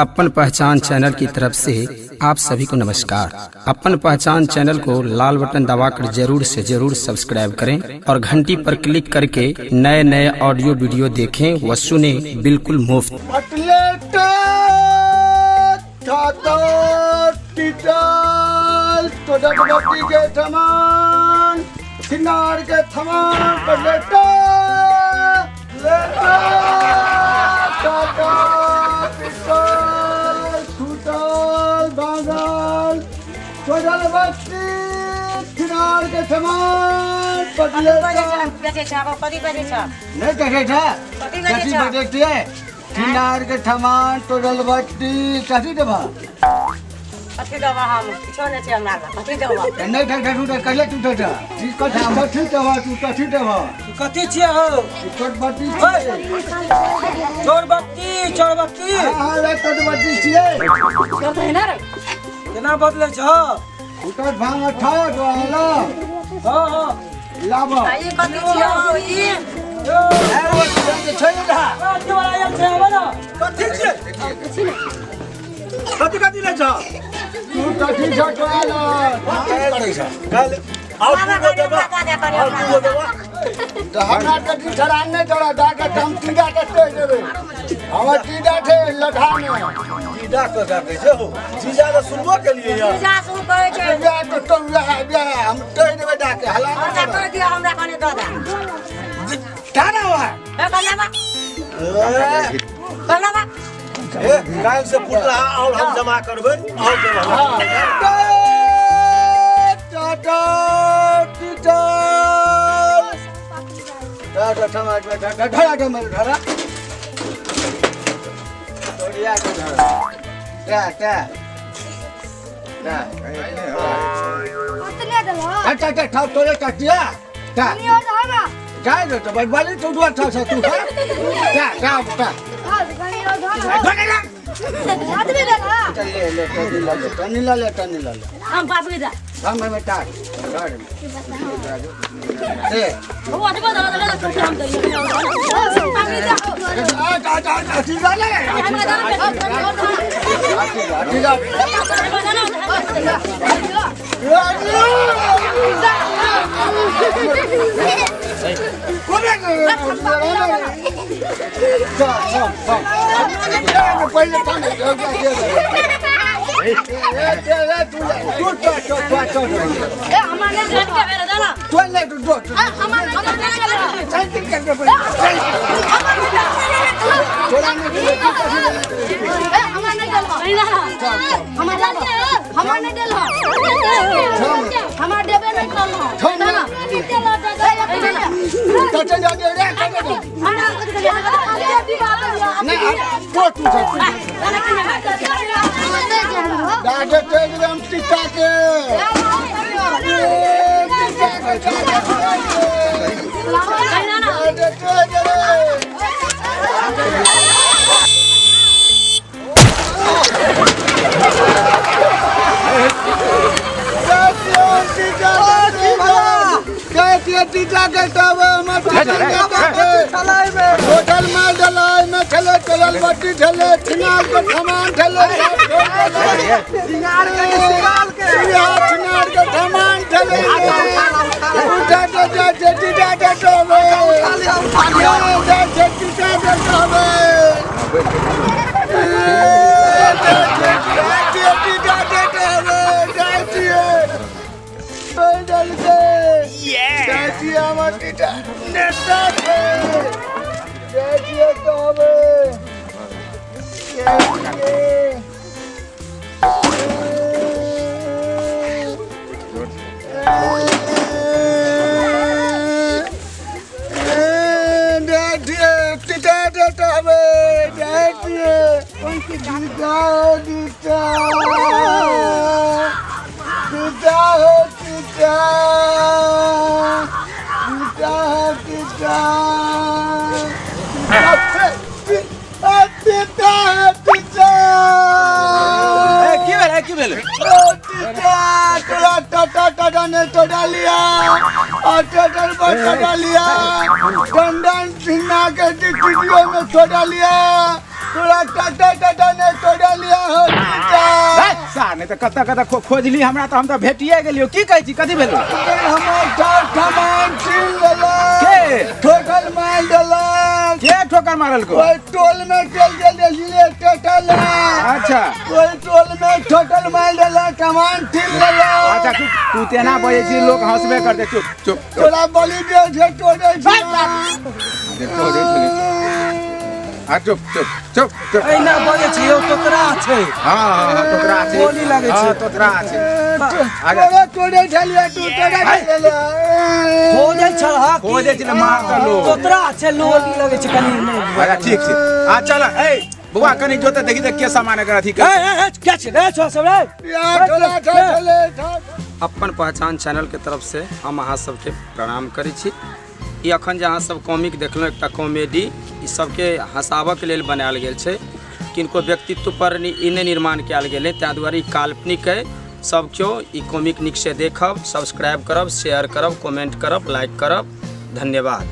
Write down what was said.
अपन पहचान चैनल की तरफ से आप सभी को नमस्कार। अपन पहचान चैनल को लाल बटन दबाकर जरूर से जरूर सब्सक्राइब करें और घंटी पर क्लिक करके नए नए ऑडियो वीडियो देखें व सुने बिल्कुल मुफ्त। कटलेट टीटल टोडकबत्ती के थमान सिंगार के थमान कटलेट टाटा टीटल छूटल बागल टोडकबत्ती सिंगार के थमान कति बजे कटलेट छ बेचै छ अब कति बजे छ? नहीं कहे छ कति बजे कथी छ? बजे छियै सिंगार के थमान टोडलबत्ती कथी देबह? कथी देबह? हम किछो नहि छै हमरा लग, कथी देबह? नहि ठक ठक उठे कहिले टूटे छ ई कथी कथी देबह तू? कथी देबह? कथी छियै हौ? टोडबत्ती छियै। चोरबत्ती, चोरबत्ती। हाँ हाँ, रे टोडबत्ती छियै। केना बदलै छ? उठत भांग अठा दोहला। हँ हँ। लाब। आ ई कथी छियै हौ ई? छै ने। कथी वाला आयल छै? आबे ने। कथी छियै? कथी कथी लै छ? तू कथी छ तोरा? करै छ काल्हि और दूगो देबा, और दूगो देबा। तऽ हमरा कथी ठरान नहि तोरा डाके हम टीडा के कहि देबै। हमर टीडा छै लठा मे। जीजा के कहै छै हो? जीजा तऽ सुनबो केलियै यऽ। जीजा सु कहै छै। बियाह के तो बियाह बियाह हम कहि देबै डाके हला। हमरा कहि दिअ, हमरा कने दऽ दे। टाना हुआ। ए कन्याबा, कन्याबा। ए काल्हि से फुटला और हम जमा करबै और देबै हमरा। टाटा टीटल टाटा टमाटर टाटा ढरा टमाटर ढरा तोरिया के ढरा टा टा टा। कतने देलह? टा टा टा तोरे टटिया टा। कनी और दहो ना। जा दे तो बड़ी टुटुआ था तू टा टा टा। हाँ, कनी और दहो ना। ढरा ढरा। आदमी देलह? ले ले टनी ला ले, टनी ला ले, टनी ला ले। हम बाबू दा। हम में टा टा ए। ओ अतबो दऽ दऽ दऽ हम दैयो बाबू दा। आ टा टा टा सीधा ले। हमरा दऽ। सीधा। पहिले ए हमरा नहि जान के बेरा दऽ ना। हमरा ए, हमरा नहि देलह। हमरा नहि देलह। हमरा देबे नहि करलह। होटल में डलाई में छले चलल बट्टी छले छिनार के सामान छले सिंगार के, सिंगार के। छिनार के सामान छले उठा के जा जे टीटा के टोबे जा जे टीटा के टोबे टीटा के टोबे जाय छियै डल के जाय छियै हमर टीटा नेता छै जाय छियै टोबे जाय छियै। ए की भेल? की भेल? टाटा टाटा ने तोड़ा लिया और टोटल पर तोड़ा लिया, डंडन सिन्हा के वीडियो में छोड़ा लिया। तोरा टाटा टाटा ने तोड़ा लिया हो टीटा। सा नहि तऽ कतऽ कतऽ खोजली हमरा तऽ हम तऽ भेटिए गेलियौ। की कहै छी, कथी भेलौ? हमर ठार ठमान छीन लेलक। के? ठोकर मारि देलक। के ठोकर मारलको? ओहि टोल में चल गेल रहियै टोटल। अच्छा। ओहि टोल में ठोकर मारि देलक, सामान छीन लेलक। अच्छा, चुप, तू तेना बजै छी लोक हंसबे करतै। चुप चुप। तोरा बलि दे छै तोड़े छै। देखो देखो। आ चुप चुप चुप चुप। एना बजै छै यौ, तोतरा छै। हाँ हाँ हाँ, तोतरा छै। बोली लागै छै। हाँ, तोतरा छै। तोरा तोड़े छलियै, तू तोड़े छलियै। खोजै छल हा। खोजै छलै मार तऽ लोक। तोतरा छै, लोली लगै छै कनि नहि। अच्छा ठीक छै, आ चल। ए बौआ, कनि जोते देखी तऽ के सामान एकर अथी ए ए ए, के छै रे? छौ सब रे। या तोरा छलै। अपन पहचान चैनल के तरफ से हम अहाँ सबके प्रणाम करै छी। ई अखन जे अहाँ सब कॉमिक देखलहुँ, एकटा कॉमेडी, ई सबके हँसाबऽके लेल बनायल गेल छै। किनको व्यक्तित्व पर ई नहि निर्माण कयल गेलै, ताहि दुआरे ई काल्पनिक अइ। सब केओ ई कॉमिक नीकसँ देखब, सब्सक्राइब करब, शेयर करब, कमेंट करब, लाइक करब। धन्यवाद।